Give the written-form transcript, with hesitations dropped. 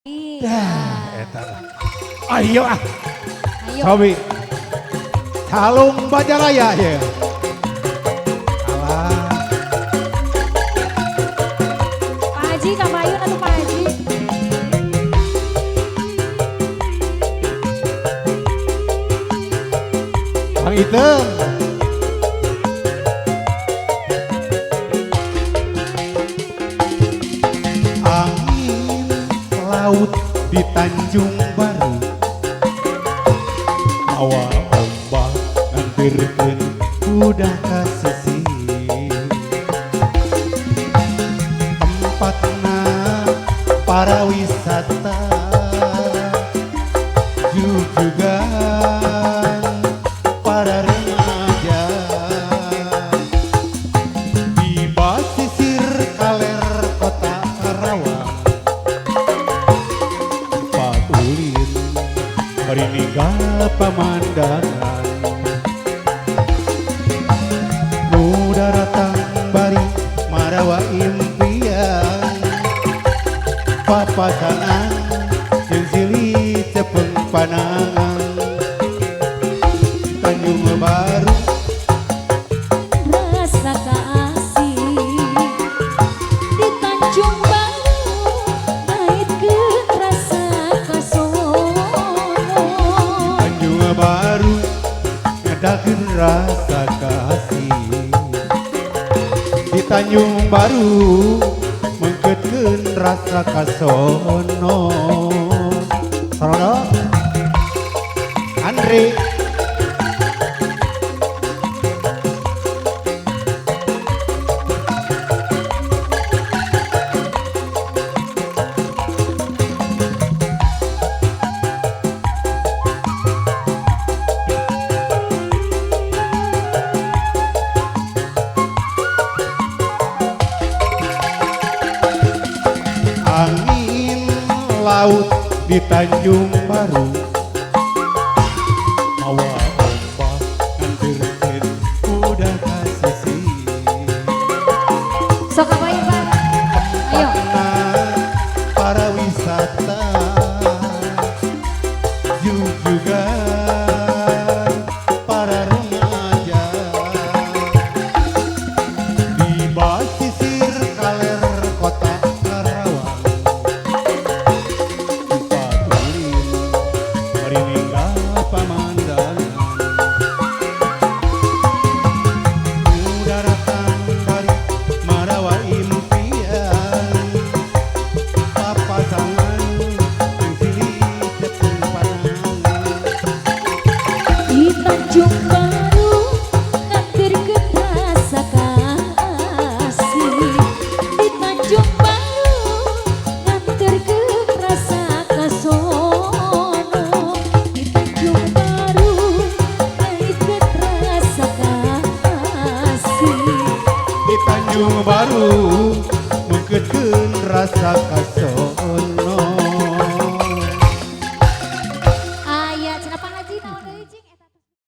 Dah, eta lah. Ayo ah. Ayo. Cobi. Calung Banjaraya ya. Alah. Pak Haji kabayun atuh Pak Haji. Bang Iteung. Angin laut di Tanjung Baru mawa ombak nganterkeun udah ka sisi tempatna para wisata jujugan para remaja di basisir kaler kota Karawang tempat ulin bari ninggal pamandangan nu daratang bari marawa impian papasangan jeung silih cepeng panangan di Tanjung Baru Rasa kasih di Tanjung Baru ngaitkeun rasa kasono. Tanjung Baru ngedalkeun rasa kasih di Tanjung Baru mengkeutkeun rasa kasono. Sorodo Andre. Angin laut di Tanjung Baru mawa ombak nganterkeun udah ka sisi Sok kabayun Pak. Ayo. tempatna para wisata jujugan para remaja di basisir kaler kota Karawang tempat ulin bari ninggal pamandangan nu daratang bari marawa impian papasangan jeung silih cepeng panangan Di Tanjung Baru nganterkeun rasa kasih. Di Tanjung Baru nganterkeun rasa kasono. Di Tanjung Baru ngaitkeun rasa kasih. Di Tanjung Baru mengkeutkeun rasa kasono.